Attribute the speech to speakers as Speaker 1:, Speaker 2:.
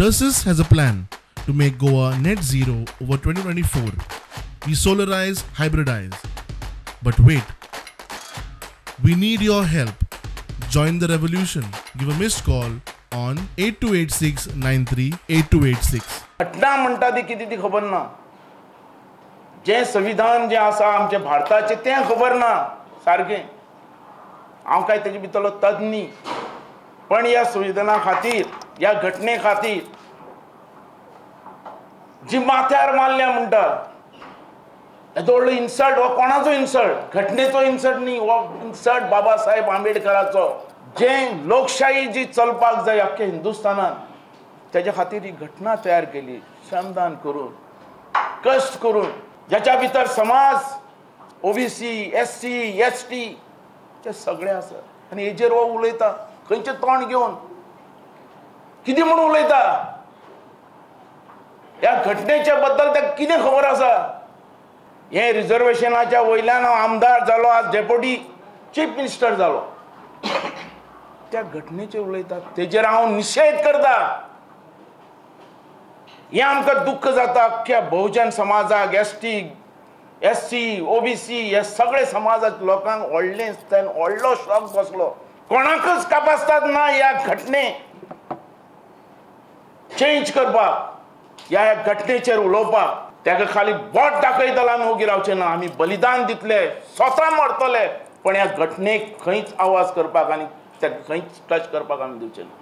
Speaker 1: Tersus has a plan to make Goa net zero over 2024. We solarize, hybridize. But wait, we need your help. Join the revolution. Give a missed call on 8286 938286.
Speaker 2: घटना म्हणटा ती कितें ती खबर ना. जें संविधान जें आसा आमच्या भारताचें तें खबर ना सारकें. हांव काय तेजे भितरलो तज्ञ न्ही, पण ह्या संविधाना खातीर, ह्या घटने खातीर जी माथ्यार मारल्या म्हणटा, येदो व्हडलो इन्सल्ट. हो कोणाचो इन्सल्ट? घटनेचो इन्सल्ट न्ही, हो इन्सल्ट बाबासाहेब आंबेडकराचो. जें लोकशाही जी चलपाक जाय अख्ख्या हिंदुस्थानान, तेज्या खातीर ही घटना तयार केली, श्रमदान करून, कश्ट करून, ज्याच्या भितर समाज, ओबीसी, एससी, एसटी ते सगळे आसा. आनी हेजेर हो उलयता खंयचें तोंड घेवन, कितें म्हूण उलयता? ह्या घटनेच्या बद्दल ताका कितें खबर आसा? हें रिजर्वेशनाच्या वयल्यान हांव आमदार जालो, आज डेप्युटी चीफ मिनिस्टर जालो. त्या घटनेचेर उलयता, तेजेर हांव निशेध करता. हें आमकां दुख्ख जाता अख्ख्या बहुजन समाजाक, एसटी, एससी, ओबीसी हे सगळे समाजाक लोकांक व्हडलें व्हडलो शॉक बसलो. कोणाकच कापास्ताद ना ह्या घटने चेंज करपाक, ह्या घटनेचेर उलोवपाक. ताका खाली बोट दाखयतलो आमी ओगी रावचे ना. आमी बलिदान दितले, स्वता मरतले, पण ह्या घटनेक खंयच आवाज करपाक आनी ताका खंयच टच करपाक आमी दिवचे ना.